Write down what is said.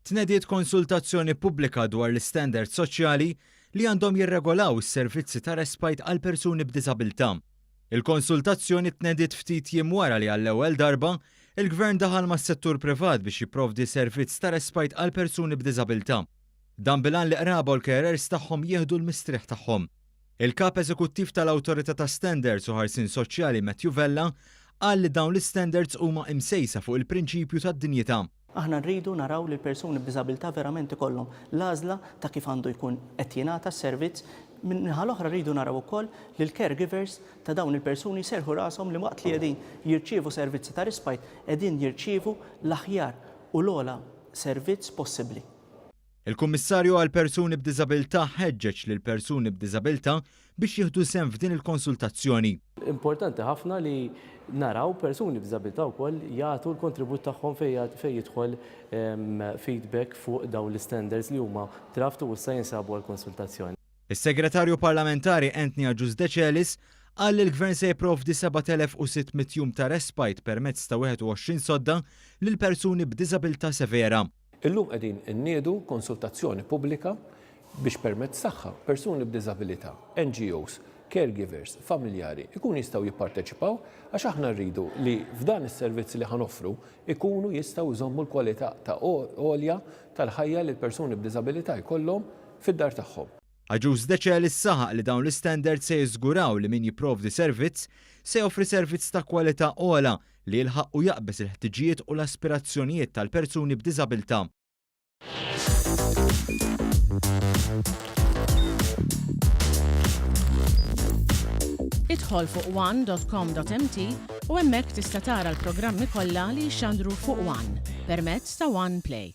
Tnediet konsultazzjoni pubblika dwar l-istandards soċjali li għandhom jirregolaw is-servizzi ta' respite għal persuni b'diżabilità. Il-konsultazzjoni tnediet ftit jiem wara li għall-ewwel darba, il-Gvern daħal mas-settur privat biex jipprovdi servizz ta' respite għal persuni b'diżabilità. Dan bil-għan li qraba u l-carers tagħhom jieħdu l-mistrieħ tagħhom. Il-Kap Eżekuttiv tal-Awtorità ta' Standards u Ħarsien Soċjali Matthew Vella qal li dawn l-istandards huma imsejsa fuq il-prinċipju tad-dinjità. Aħna rridu naraw li l-persuni b'diżabilità verament ikollhom l-għażla ta' kif għandu jkun qed jingħata s-servizz. Min-naħa l-oħra rridu naraw ukoll li l-caregivers ta' dawn il-persuni jserrħu rashom li waqt li qegħdin jirċievu servizzi ta' respite qegħdin jirċievu l-aħjar u l-ogħla servizz possibbli. Il-Kummissarju għall-Persuni b'Diżabilità ħeġġeġ lill-persuni b'diżabilità biex jieħdu sehem f'din il-konsultazzjoni. Importanti ħafna li naraw persuni b'diżabilità wkoll jagħtu l-kontribut tagħhom fejn jidħol feedback fuq dawn l-istandards li huma draft u issa jinsabu għall-konsultazzjoni. Is-Segretarju Parlamentari Anthony Agius Decelis qal li l-Gvern se jipprovdi 7,600 jum ta' respite permezz ta' 21 sodda lil persuni b'diżabilità severa. Illum qegħdin inniedu konsultazzjoni pubblika biex permezz tagħha persuni b'diżabilità, NGOs, caregivers, familjari jkunu jistgħu jipparteċipaw għax aħna rridu li f'dan is-servizz li ħa noffru jkunu jistgħu jżommu l-kwalità ta' għolja tal-ħajja li l-persuni b'diżabilità jkollhom fid-dar tagħhom. Agius Decelis saħaq li dawn l-istandards se jiżguraw li min jipprovdi servizz se joffri servizz ta' kwalità ogħla li jilħaq u jaqbeż il-ħtiġijiet u l-aspirazzjonijiet tal-persuni b'diżabilità. Idħol fuq one.com.mt u hemmhekk tista' tara l-programmi kollha li jixxandru fuq One permezz ta' One Play.